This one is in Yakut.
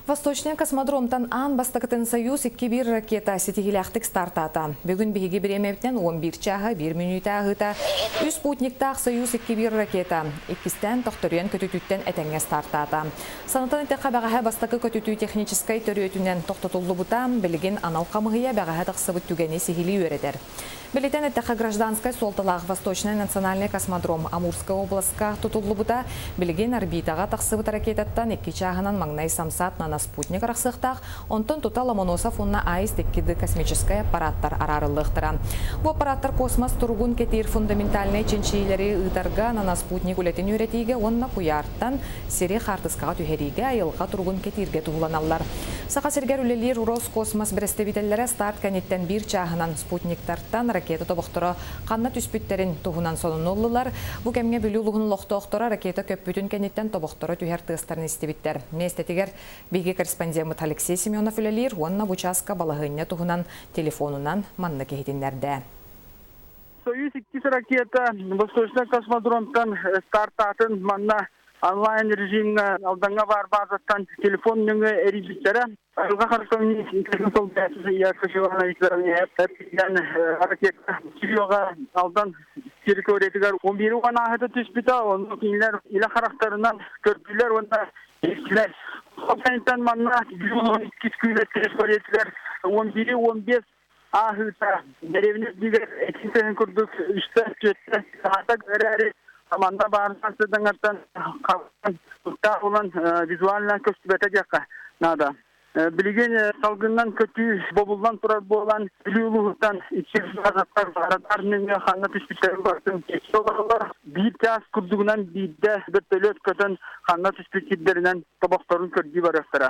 Восточный космодромтан аан бастакытын Союз 2-1 ракета ситиһиилээхтик стартаата. Бүгүн биһиги бириэмэбитинэн 11 чааһа 1 мүнүүтэ ааһыыта үс спутниктаах Союз 2-1 ракета иккистээн төхтөрүйэн көтүтүүттэн этэҥҥэ стартаата. Санатан эттэххэ, бэҕэһээ бастакы көтүтүү техническэй төрүөтүнэн тохтотуллубута, билигин анал хамыыһыйа бэҕэһээ тахсыбыт түгэни сиһилии үөрэтэр. Билитэн эттэххэ, гражданскай суолталаах Восточный национальный космодром Амурскай областка тутуллубута. Билигин орбитаҕа тахсыбыт ракетаттан икки чааһынан маҥнай Самсат наноспутник арахсыахтаах, онтон тута Ломоносов уонна Аист 2D космическай аппараттар араарыллыахтара. Бу аппараттар космос туругун кэтиир фундаментальнай чинчийиилэри ыытарга, наноспутник үлэтин үөрэтиигэ уонна куйаартан сири хаартыскаҕа түһэриигэ, айылҕа туругун кэтииргэ туһуланаллар. Саха сиригэр үлэлиир Роскосмос бэрэстэбиитэллэрэ старт кэнниттэн биир чааһынан спутниктартан ракета тобохторо ханна түспүттэрин туһунан сонуну ыллылар. Бу кэмҥэ Бүлүү улууһун олохтоохторо ракета көппүтүн кэнниттэн тобохторо түһэр тыастарын истибиттэр. Миэстэтигэр биһиги корреспондеммыт Алексей Семенов үлэлиир уонна бу чааска балаһыанньа туһунан телефонунан маннык иһитиннэрдэ. Союз иккис ракета Восточный космодромтан стартаатын манна онлайн режимҥэ Алдаҥҥа баар базаттан телефон нөҥүө эрийбиттэрэ. Айылҕа харыстабылын солбуйааччы Яков Иванович ракета Серега Алдан территориятыгар 11 уон ааһыта түспүтэ. Онно кинилэр илэ харахтарынан көрдүлэр уонна иһиттилэр. Ол кэнниттэн манна иккис күүлэт территориятыгар 11-15 ааһыыта дэриэбинэ үрдүгэр этин тыһын курдук үстэ түөттэ саата эрээри манна баарынан сыдаҥаттан туттаах булан визуально көстүбэтэ диэххэ наада. Билигин салгынынан көтүү бобуллан турар буолан Бүлүү улууһуттан икки базаттар радар нөҥүө ханна түспүттэрин барытын олороллор. Биир чаас курдугунан биирдэ бөртөлүөт көтөн ханна түспүт сирдэринэн тобохторун көрдүү барыахтара.